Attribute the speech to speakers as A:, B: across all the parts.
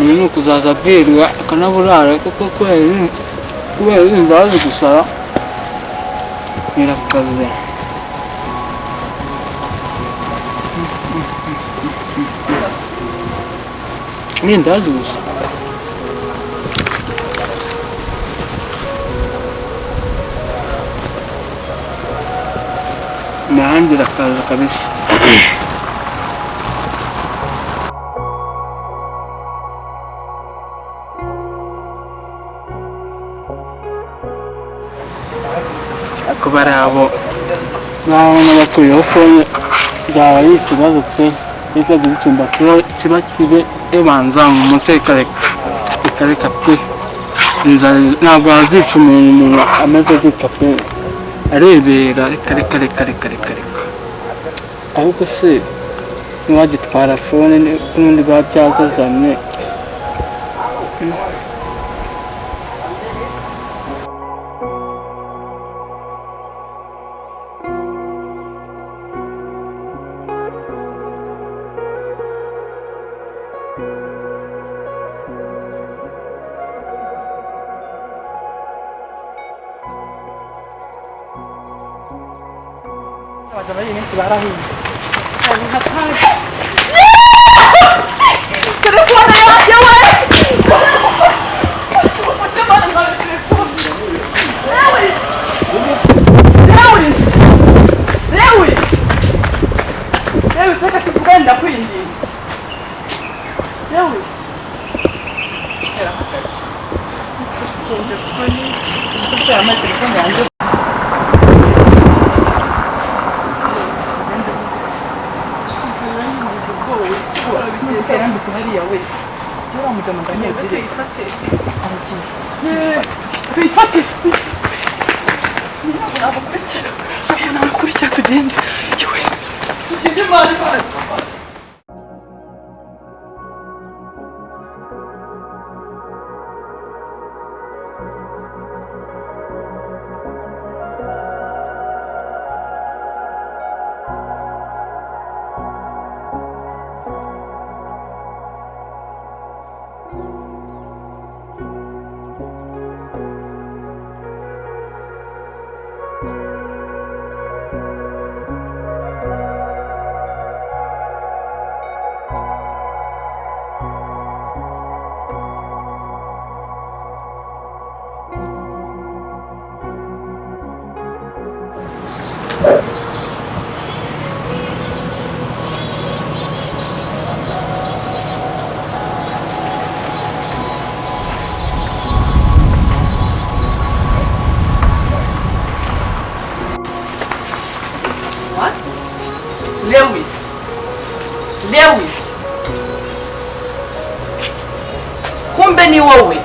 A: Umuntu ni ukuzaza abwirwa akanaburara kuko kubera irindazi gusara birakaze. Irindazi gusa. Imihanda irakaza kabisa. Ariko bariya bo nabona bakuriyeho fone byaba ari ikibazo pe, bitagira icyumba kiba kibe ebanza mu mutwe ikareka pe. Inzara ntabwo yazica umuntu ameze gutya pe, arebera reka reka reka reka reka reka. Ahubwo se ntiwagitwara fone n'ubundi biba byazazanye.
B: Telefone yanjye we! Lewis! Lewis! Lewis, reka tuvugane ndakwinginze. Lewis. Telefone yanjye. Namukurikira tugende. Tugende mani mani. Lewis. Lewis. Kumbe ni wowe.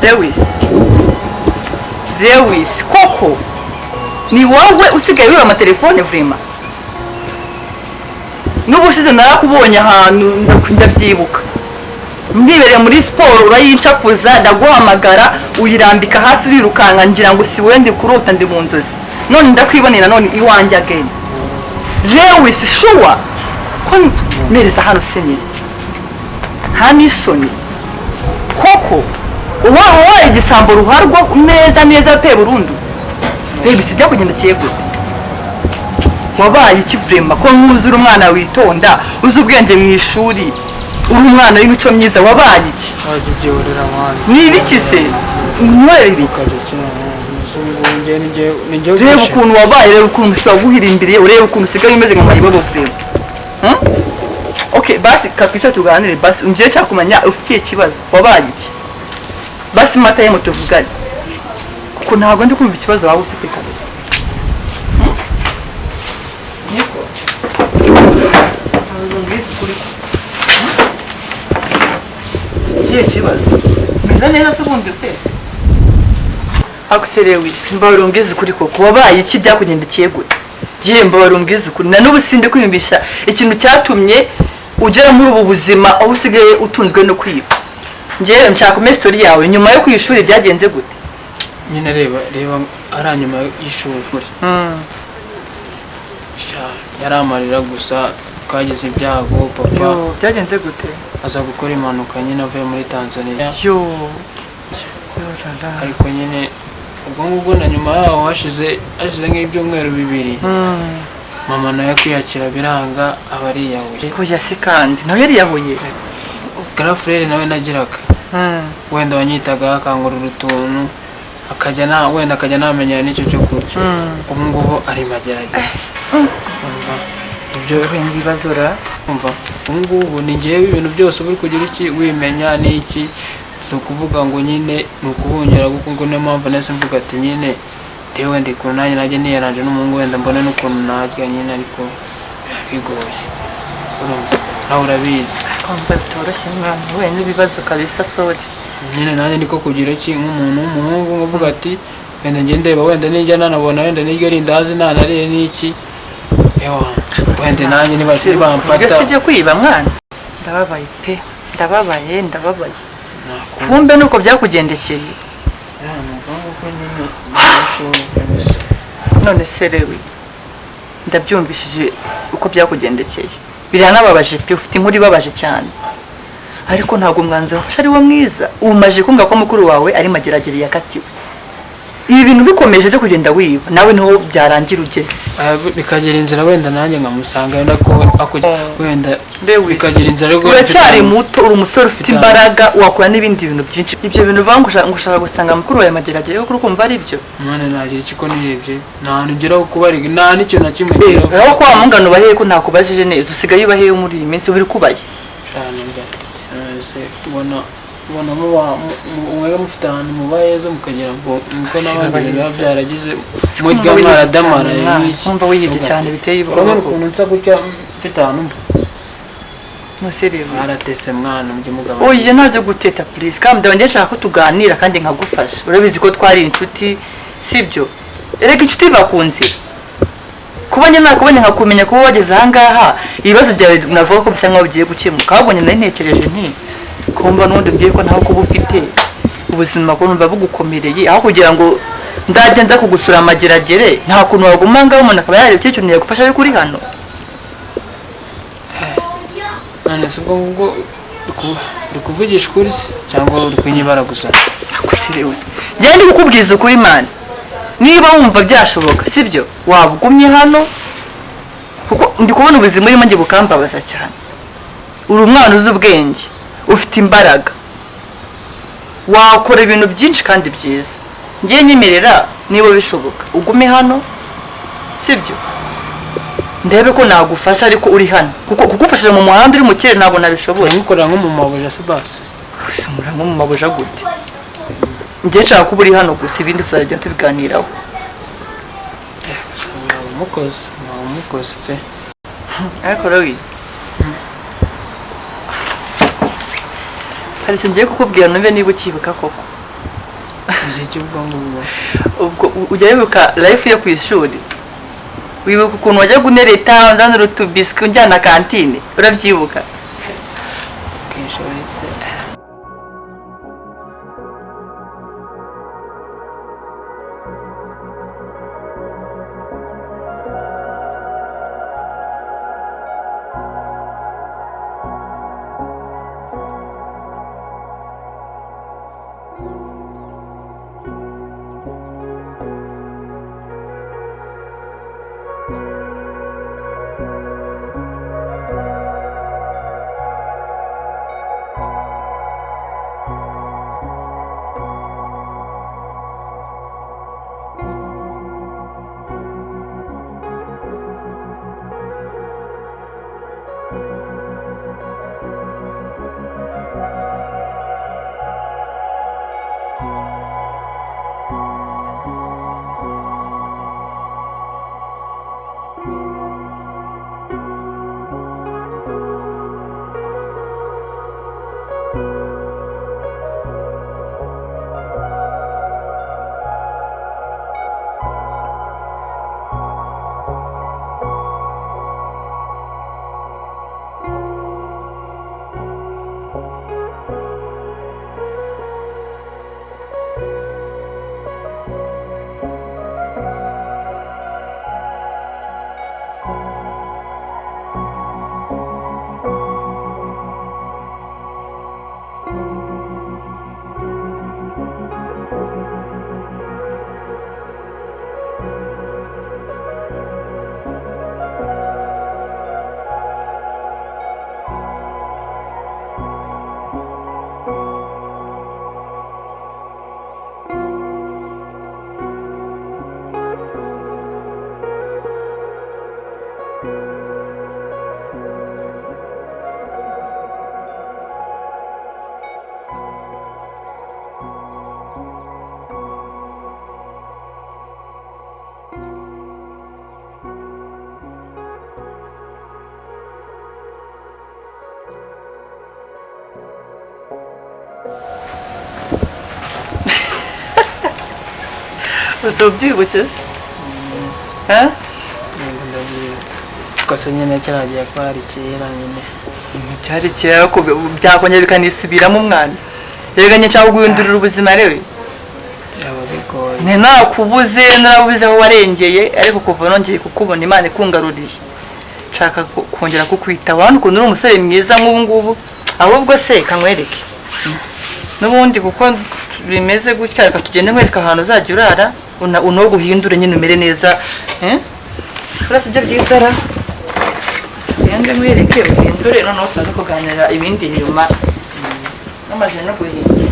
B: Lewis. Lewis, koko. Ni wowe usigaye wiba amatelefone vrema. N'ubushize narakubonye ahantu ndabyibuka. Mwibereye muri siporo urayincakuza ndaguhamagara uyirambika hasi urirukanka ngira ngo si wowe ndi kurota ndi mu nzozi. None ndakwibonera none iwanjye again. Lewis, sure. Ko mereza hano se nyine. Nta n'isoni. Koko uba uwaye igisambo ruharwa neza neza pe burundu. Reba isi byakugendekeye gute? Wabaye iki vrema ko nkuzura umwana witonda, uzi ubwenge mu ishuri, uri umwana w'imico myiza, wabaye iki? Ni ibiki se? Nkorera ibiki? Reba ukuntu wabaye, reba ukuntu ushobora guhirimbiriye, urebe ukuntu usigaye umeze nka mayibobo vrema. Okay, basi kakwica tuganire basi ngiye cyakumenya ufitiye ikibazo, wabaye iki? Basi mata yemo tuvugane. Kuko ntabwo ndi kumva ikibazo waba ufite kabisa. Niko. Ikihe kibazo? Meze neza se ubundi ute? Akuse Lewis, mbabarira ukuri koko, wabaye iki byakugendekeye gute? Gihe mbabarira ukuri, na n'ubu sinde kwiyumvisha ikintu cyatumye ugera muri ubu buzima aho usigaye utunzwe no kwiba. Ngewe nshaka kumenya story yawe nyuma yo kwishuri byagenze gute?
A: Nyine reba reba ari nyuma y'ishuri. Yari amarira gusa Twagize ibyago, papa
B: Yo, byagenze gute?
A: aza gukora impanuka nyine avuye muri Tanzania.
B: Yo, yo la la.
A: Ariko nyine ubwo ngubwo na nyuma yaho hashize nk'ibyumweru 2, mama nawe kwiyakira biranga, aba ariyahuye.
B: Oya se, kandi nawe yariyahuye?
A: Garafurere nawe nagiraga, wenda wanyitagaho akangurura utuntu, akajya na wenda akajya namenyera n'icyo cyo kurya, ubu ngubu ari mageragere. Umva, ibyo
B: Uhuye n'ibibazo ra.
A: Umva, ubu ngubu ni njyewe ibintu byose uba uri kugira iki wimenya n'iki, si ukuvuga ngo nyine ni ukubungera, kuko ngo niyo mpamvu nahise mvuga ati nyine tewe wenda ukuntu nanjye najya niyaranje n'umuhungu, wenda mbone n'ukuntu narya nyine, ariko biba bigoye. Urumva nawe urabizi.
B: Kumva bitoroshye mwana, uhuye n'ibibazo kabisa, sorry.
A: Nyine nanjye niko kugira iki nk'umuntu w'umuhungu nkavuga ati wenda njye ndeba, wenda nijya nanabona, wenda niryo rindazi nanariye n'iki, ewa wenda nanjye nibamfata.
B: Mbese ujya kwiba mwana? Ndababaye pe, ndababaye, ndababaye.
A: Nakumva.
B: Kumbe nuko byakugendekeye.
A: Ya, ni uko nguko nyine nabashoboye kabisa.
B: None se rewe, ndabyumvishije uko byakugendekeye, biranababaje pe, ufite inkuru ibabaje cyane, ariko ntabwo umwanzuro wafashe ari wo mwiza. Umaze kumva ko mukuru wawe ari mageragere yakatiwe. Ibi bintu bikomeje byo kugenda wiba, nawe niho byarangira ugeze.
A: Aya, bikagera inzira wenda nanjye nkamusanga, wenda ko wenda
B: Lewis,
A: bikagera inzira ariko
B: uracyari muto, uri umusore ufite imbaraga, wakora n'ibindi bintu byinshi. Ibyo bintu uvuga ngo ushaka gusanga mukuru wawe mageragere, kuko uri kumva ari byo?
A: Mwana, nagira iki ko nihebye? Nta hantu ngeraho kubarika, nta n'ikintu na kimwe ngeraho.
B: Aho ko wa mungano ubahehe, ko ntakubajije neza, usigaye ubahehe muri iyi minsi, uri kubaye?
A: Cyane bwa ese ubona muba mwebwe mufite ahantu muba heza, mukagira ngo niko n'abandi biba byaragize murya mwaradamaraye nk'iki.
B: Wumva wihebye cyane biteye
A: Urabona
B: ubwoba.
A: ukuntu nsa gutya mfite ahantu mba?
B: Nose rero,
A: Mwaratese mwana, mujye mugabanya.
B: Oya, ntabyo guteta, please. Kandi ndaba nshaka ko tuganira kandi nkagufasha. Urabizi ko twari inshuti, sibyo? Erega inshuti iva ku nzira. Kuba njye nakubonye nkakumenya, kuba wageze ahangaha, ibibazo byawe navuga ko bisa nkaho bigiye gukemuka. Ahubwo njye nari ntekereje nti kumva n'ubundi mbwiye ko ntaho kuba ufite ubuzima, ko numva bugukomereye, aho kugira ngo nzajya nza kugusura amageragere, nta kuntu waguma ngaho umuntu akaba yareba icyo kintu yagufasha ariko uri hano?
A: None se ubwo ngubwo uri kuvugisha ukuri se cyangwa uri kunyibara gusa?
B: Akusirewe, njyewe ndi kukubwiza ukuri mani. Niba wumva byashoboka, sibyo, waba ugumye hano, kuko ndi kubona ubuzima urimo njye bukambabaza cyane. Uri umwana uzi ubwenge, ufite imbaraga, wakora ibintu byinshi kandi byiza. Ngiye nyemerera, niba bishoboka ugume hano, sibyo, ndebe ko nagufasha ariko uri hano, kuko kugufashira mu muhanda uri mu kirere ntabwo nabishobora.
A: Uramukorera nko mu mabuja se basi?
B: Gusa nko mu mabuja gute? Njye nshaka kuba uri hano gusa, ibindi tuzajya tubiganiraho.
A: Gusa mwaba mukoze, mwaba mukoze pe.
B: Ariko rero hari ikintu ngiye kukubwira, numve niba ukibuka koko.
A: Igihe cy'ubwo ngubwo?
B: Ubwo ujya wibuka life yo ku ishuri? Wibuka ukuntu wajyaga unereta, unzanira utubiswi, unjyana kantine? Urabyibuka?
A: Kenshi wese.
B: Uzubyibutse se? Ha?
A: Yego, ndabyibutse. Gusa nyine kiragiye ko hari kera nyine.
B: Byari kera ko byakongera bikanisubiramo umwana. Rega nshaka guhindurira ubuzima rero.
A: Byaba bigoye.
B: Nti nakubuze, narabuze aho warengeye, ariko kuva nongeye kukubona Imana ikungaruriye. Nshaka kongera kukwita. Wabona ukuntu uri umusore mwiza nk'ubu ngubu, ahubwo se kankwereke. N'ubundi kuko bimeze gutya, reka tugende nkwereka ahantu uzajya urara, unoge uhindure nyine umere neza. Eh? Urasa ibyo byiza ra? Tugende nkwereke uhindure, noneho tuze kuganira ibindi nyuma. Namaze no guhindura.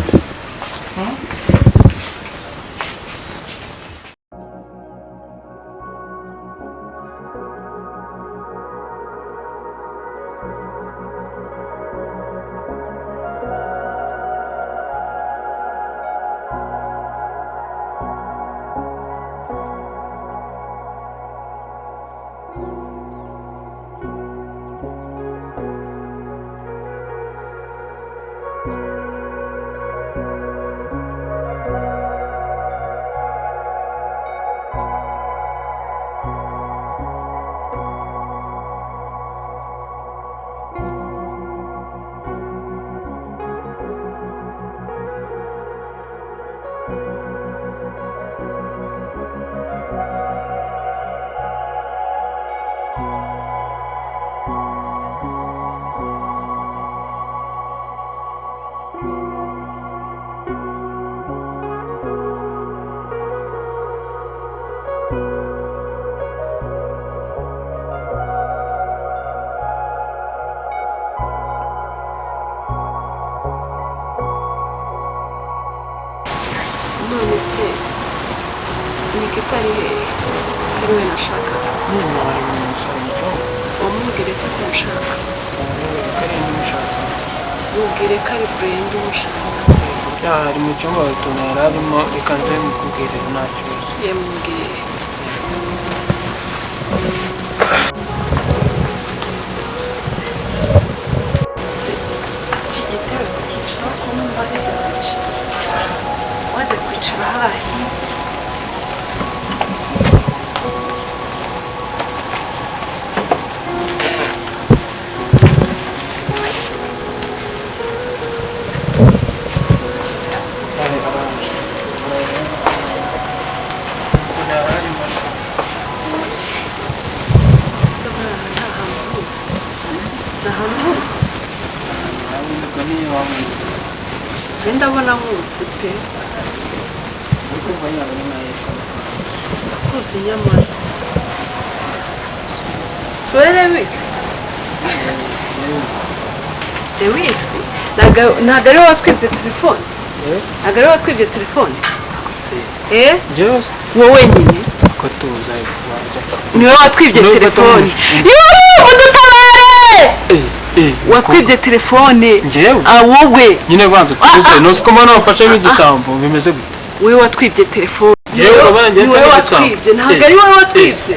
C: None se Nikita ari hehe? Ari we nashakaga.
A: Nyine wari umusore muto.
C: Wamubwire se ko umushaka.
A: Kare n'umushaka.
C: Mubwire ko ari Brenda umushaka.
A: Ya, ari mu cyumba utuntu yari arimo, reka nze mukubwirire nta kibazo.
C: Yamubwire. Iki gitebe kucyicaraho ko numva bibabaje. Wajya kwicara hariya hirya.
A: Yari aranje. Ukuntu yari arimo.
C: Ese buriya nta hantu hose. Nta hantu hose.
A: Nawe ubwo niyo wamuzi.
C: Njye ndabona nkuzi pe.
A: Ariko umva yaba ari nka yitwa.
C: Ndakuzi nyamara. Soye Lewis.
A: Lewis.
C: Lewis. Ntabwo ari wowe watwibye telefone.
A: Eh?
C: Ntabwo ari wowe watwibye telefone.
A: Se.
C: Eh?
A: Njyewe se?
C: Wowe nyine.
A: Ko tuza kubanza.
C: Ni wowe watwibye
A: Nubwo
C: telefone.
A: tumwishe.
C: Yuuu! Udutabare!
A: Eh, eh.
C: Watwibye telefone.
A: Njyewe?
C: Ah, wowe.
A: Nyine banza tuze. Ntuzi ko mbona wafashe nk'igisambo bimeze gute?
C: Wowe watwibye telefone.
A: Yewe urabona njye
C: Ni
A: nsa
C: wowe
A: nk'igisambo.
C: watwibye. Ntabwo
A: Eh.
C: ari wowe watwibye.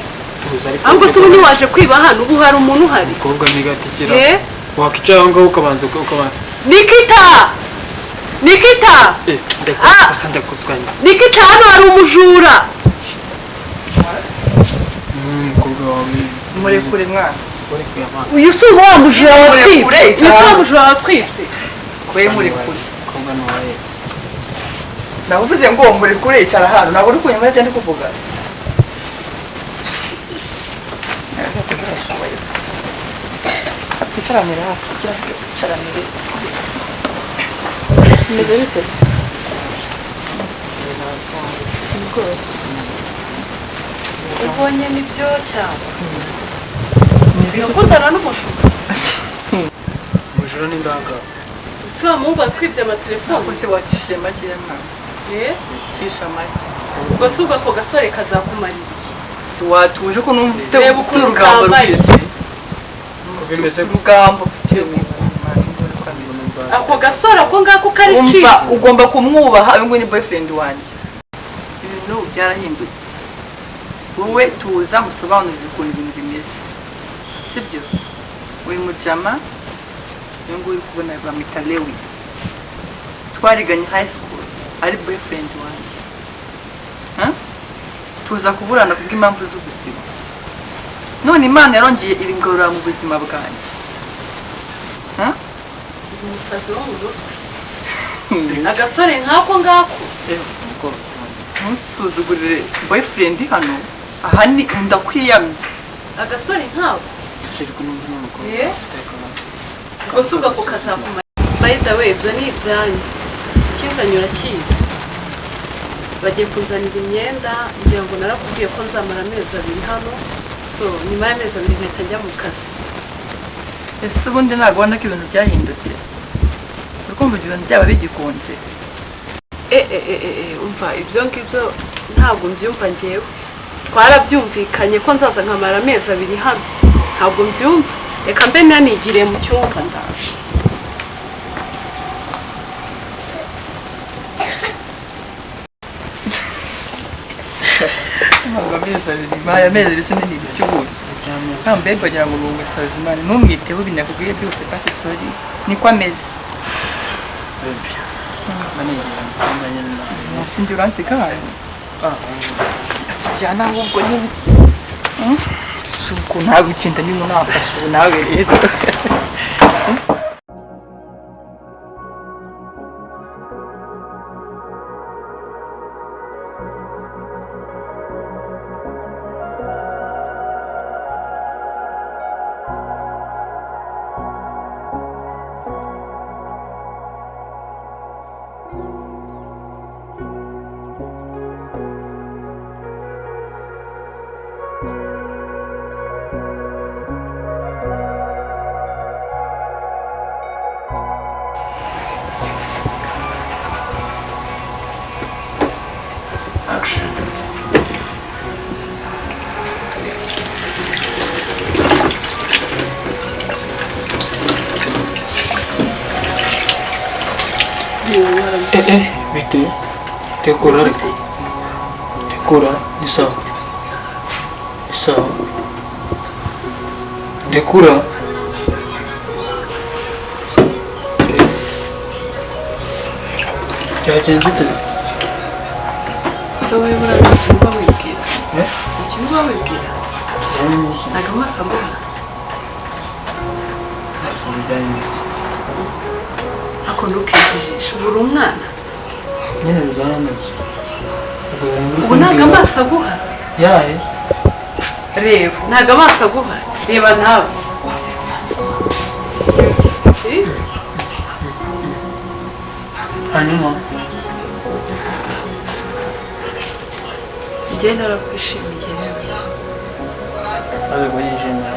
A: Tuza ariko.
C: Ahubwo se ubu ntiwaje kwiba hano, ubu hari umuntu uhari.
A: Umukobwa ntigatikira.
C: Eh?
A: Wakicara aho ngaho ukabanza ukabanza.
C: Nikita! Nikita!
A: Eh,
C: Ah!
A: ndakuzwa ndakuzwa.
C: Nikita hano hari umujura.
A: Umukobwa wawe
B: Murekure mwana.
A: uri kuyamana.
C: Uyu si wa mujura watwibye.
B: Murekure,
C: Uyu si wa mujura watwibye.
B: We murekure.
A: Umukobwa ni uwaye.
B: Navuze ngo murekure icara hano, ntabwo uri kunyumva ibyo ndi kuvuga. Twicaranire hafi kugira ngo twicaranire.
C: Bimeze bite se? Ubonye nibyo cyangwa? Urakundana n'umujura?
A: Umujura ni ndanga.
C: Si wa muhungu watwibye amatelefone?
B: Ntabwo se wakishije make ya mwana.
C: Eh?
B: Kisha make.
C: Ubwo si ubwo ako gasore kazakumarira iki?
B: Si watuje ko numva ufite
C: Reba ukuntu
B: urugambo
C: kambaye.
B: rwinshi.
A: Ko bimeze gute?
B: Urugambo.
C: Ako gasore ako ngako kari
B: Umva
C: cika.
B: ugomba kumwubaha, uyu nguyu ni boyfriend wanjye. Ibintu byarahindutse. Wowe tuza musobanurire ukuntu ibintu bimeze. Sibyo? Uyu mujama uyu nguyu uri kubona bamwita Lewis. Twariganye high school, ari boyfriend wanjye. Ha? Tuza kuburana kubw'impamvu z'ubuzima. None Imana yarongeye iringarura mu buzima bwanjye.
C: Umusazi wo mu mutwe, agasore nk'ako ngako.
B: Ntusuzugurire boyfriend hano. Aha ni ndakwiyamye.
C: Agasore nk'ako.
A: Sheri, ko numva n'umukobwa.
C: Eh? Ubwo si ubwo ako kazakumara. By the way, ibyo ni ibyanyu, ikinzanye urakizi. Bagiye kunzanira imyenda. Ngira ngo narakubwiye ko nzamara amezi 2 hano, so nyuma y'amezi 2 nkahita njya mu kazi.
B: Ese ubundi ntabwo ubona ko ibintu byahindutse? Uri kumva ibyo bintu byaba bigikunze?
C: E e e e e, umva, ibyo ngibyo ntabwo mbyumva. Ngewe twarabyumvikanye ko nzaza nkamara amezi 2 hano. Ntabwo mbyumva. Reka mbe nanigiriye mu cyumba, ndaje.
B: Ntabwo amezi 2, mbaye amezi 2 sinini icyubundi. Nta mbega, wagira ngo ni umusazi. Imana, ntumwiteho, ibintu byose basi, sorry, niko ameze.
A: Baby, banegera mu cyumba nyine nawe.
B: Sinjye uransiga hano?
A: Ah.
B: Tujyana ahubwo nyine. Si uko nawe ukinda niba nafashe ubu nawe rero.
D: Action.
A: Eh eh, bite? Tekura ariko. Tekura, ni sawa. Ni sawa. Ndekura. Eh. Byagenze ute?
C: Se wowe, buriya ni ikintu uba wibwira?
A: Eh?
C: Ikintu uba wibwira? Ntabwo amaso aguha?
A: Bijyanye n'iki?
C: Ariko ntukijijishe, ubu uri umwana.
A: Nyine bijyanye n'iki?
C: Ubu ntabwo amaso aguha?
A: Yahe?
B: Reba.
C: Ntabwo amaso aguha? Reba nawe. Eh?
A: Hanyuma?
C: Njye narakwishimiye rero.
A: Maze kunyishimira.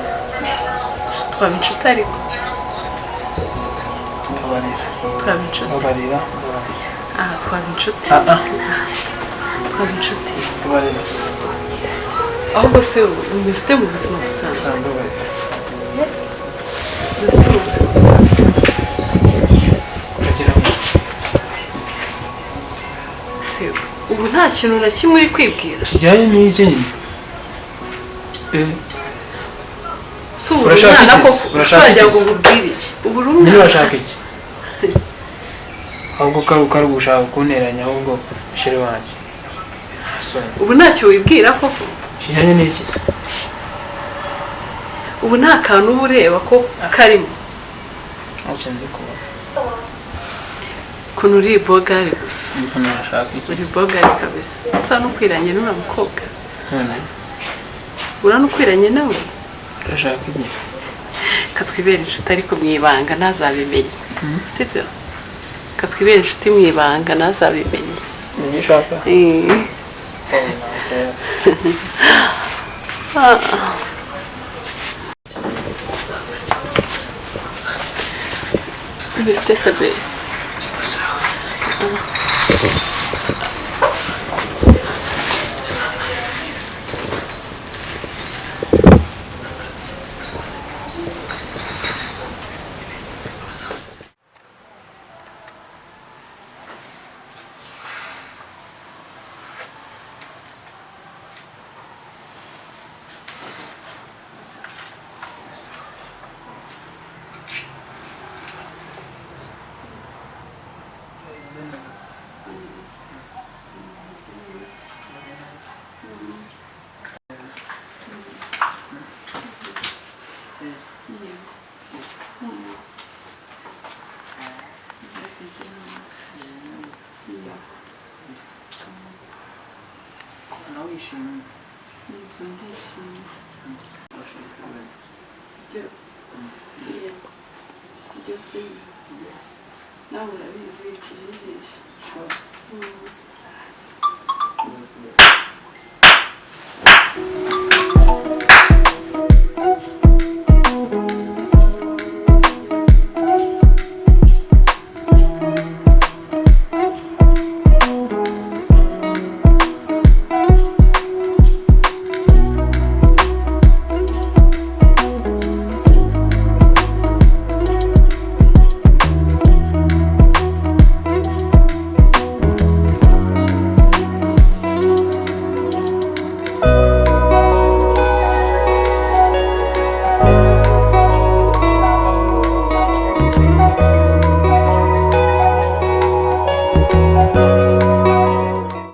C: Twaba inshuti ariko?
A: Mbabarira.
C: Twaba inshuti?
A: Mbabarira, mbabarira.
C: Aha, twaba inshuti?
A: Ah ah.
C: Twaba inshuti?
A: Mbabarira.
C: Ahubwo se umeze ute mu buzima busanzwe?
A: Mbabarira.
C: Umeze ute mu buzima busanzwe?
A: Kugira ngo
C: Se ubu nta kintu na kimwe uri kwibwira?
A: Kijyanye n'iki nyine? Eh.
C: Si ubu uri
A: Urashaka
C: umwana
A: iki?
C: koko?
A: Urashaka
C: Uragira
A: iki?
C: ngo nkubwire iki? Ubu uri
A: Nyine
C: umwana?
A: urashaka iki? Ahubwo ko ari ugushaka kunteranya ahubwo, chérie wanjye. Sorry.
C: Ubu ntacyo wibwira koko?
A: Kijyanye n'iki se?
C: Ubu nta kantu uba ureba ko karimo?
A: Ntacyo ndi kubona.
C: Ukuntu uri bogari gusa.
A: Ndiko nashaka iki?
C: Uri bogari kabisa, usa n'ukwiranye n'uriya mukobwa.
A: None?
C: Uranukwiranye nawe.
A: Urashaka iki?
C: Katwibera inshuti ariko mu ibanga, ntazabimenye, sibyo? Katwibera inshuti mu ibanga, ntazabimenye.
A: Nibyo ushaka?
C: Eh.
A: Eh, ntacyo.
C: Ah. Biste sabe.
B: Mbona wishimye.
C: Yego, ndishimye byose. Yego, byose nawe urabizi, wikijijisha.